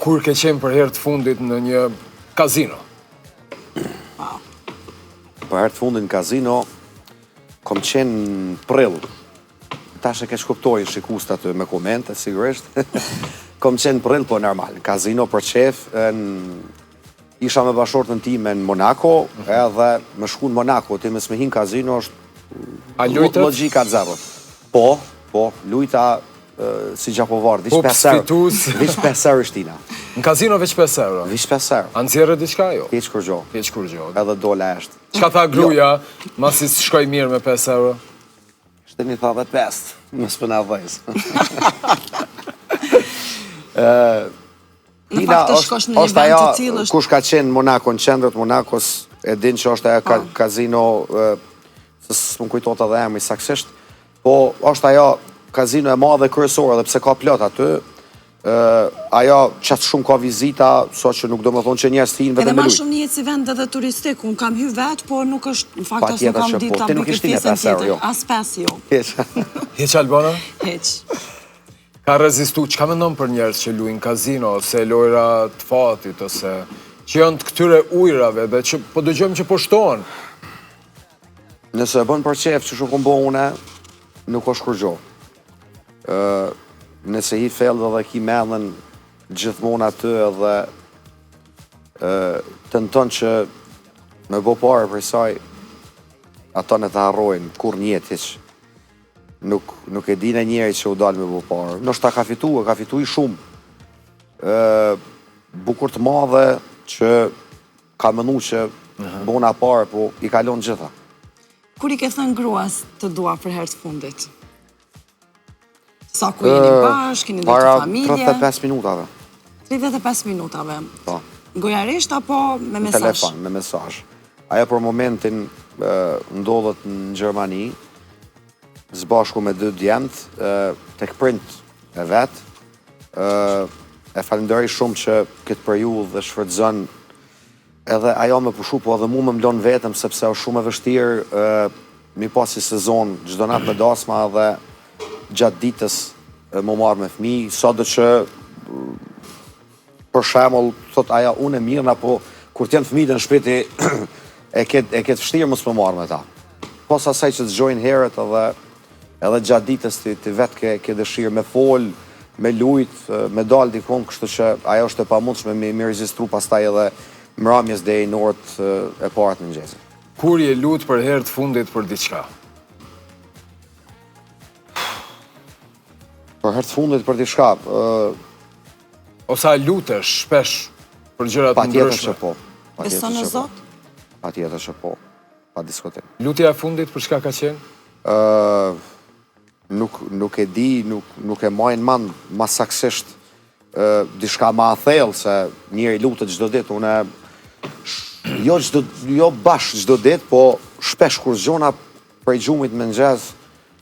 Kur ke qenë për herë të fundit në një kazino? Për herë të fundit në kazino, kom qenë në prill. Tash e keqkuptojnë shikuesit aty me komente, sigurisht. Kom qenë në prill, po normal. Në kazino për qef, në isha me bashkëshortën time në Monaco, edhe me shku në Monaco, ti mos me hi në kazino është A lujtët? Logjika zero. Po, po, lujta si gjakovar, veç 5 euro. Veç 5 euro shtina. Në kazino veç 5 euro? Veç 5 euro. A nxjerrë diçka jo? Hiç kurgjo. Hiç kurgjo. Edhe dola jashtë. Çka tha gruja, jo. masi shkoi mirë me 5 euro? Shtini tha dhe 5, mos po na dhëz. Në fakt të shkosh në një vend të tillë është kush ka qenë në Monako, në qendër të Monakos, e din që është ajo po. kazino, se s'më kujtohet edhe emri saksisht, po është ajo kazino e madhe kryesore, edhe pse ka plot aty, ajo qatë shumë ka vizita, sa që nuk do me thonë që njerëz të hinë vetëm me lujtë. Edhe ma shumë njihet si vend edhe turistik, unë kam hy vetë, po nuk është, në fakt as nuk kam ditë po. ta bëj këtë pjesën tjetër, jo. as 5 jo. Hiç. Hiç Albana? Hiç. Ka rezistu, çka mendon për njerëz që luajnë kazino ose lojra të fatit ose që janë të këtyre ujrave dhe që po dëgjojmë që po shtohen? Nëse e bën për qejf qysh e kom bo une, nuk është kurgjo. Ë nëse hi fell dhe ki mendjen gjithmonë aty edhe ë tenton që me bo pare prej saj, ato në të harrojnë, kurrë n'jetë hiç. Nuk, nuk e di një njeri që u dalë me bo pare. Ndoshta ka fitu, e ka fitu i shumë. Ë, bukur të madhe që ka menu që bona pare, po i ka lonë gjitha. Kur i ke thënë gruas të dua për herë të fundit? Sa ku jeni bashkë, keni ndërtu familje? Para 35 minutave. 35 minutave. Po. Gojarisht apo me mesazh? Telefon, me mesazh. Ajo për momentin ndodhet në Gjermani, së bashku me dy djemtë, tek prindt e vet. E falenderoj shumë që këtë periudhë e shfrytëzon edhe ajo me pushu, po edhe mu me m'lonë vetëm, sepse është shumë e vështirë mi pas si sezon çdo natë me dasma edhe gjatë ditës m'u marrë me fmi, sado që për shembull, thot ajo unë e mirë, po kur të jenë fëmijët në shtëpi ti e ke e ke të vështirë mos me u marrë me ta. Pos asaj që të zgjojnë herët edhe edhe gjatë ditës ti ti vetë ke ke dëshirë me fol, me lujt, me dal dikun, kështu që ajo është e pamundshme me me rezistru pastaj edhe mramjes deri në orët e para të mëngjesit. Kur je lut për herë të fundit për diçka? Për herë të fundit për diçka, ë Ose a lutesh shpesh për gjëra të Patjetër që ndryshme? po. Patjetër Beson në që po. Zot? Patjetër që po. Pa diskutim. Lutja e fundit për çka ka qenë? Ë nuk nuk e di, nuk nuk e maj n'mend ma saksisht ë diçka ma thellë se njeri lutet çdo ditë, unë jo çdo jo bash çdo ditë, po shpesh kur zgjona prej gjumit në mëngjes,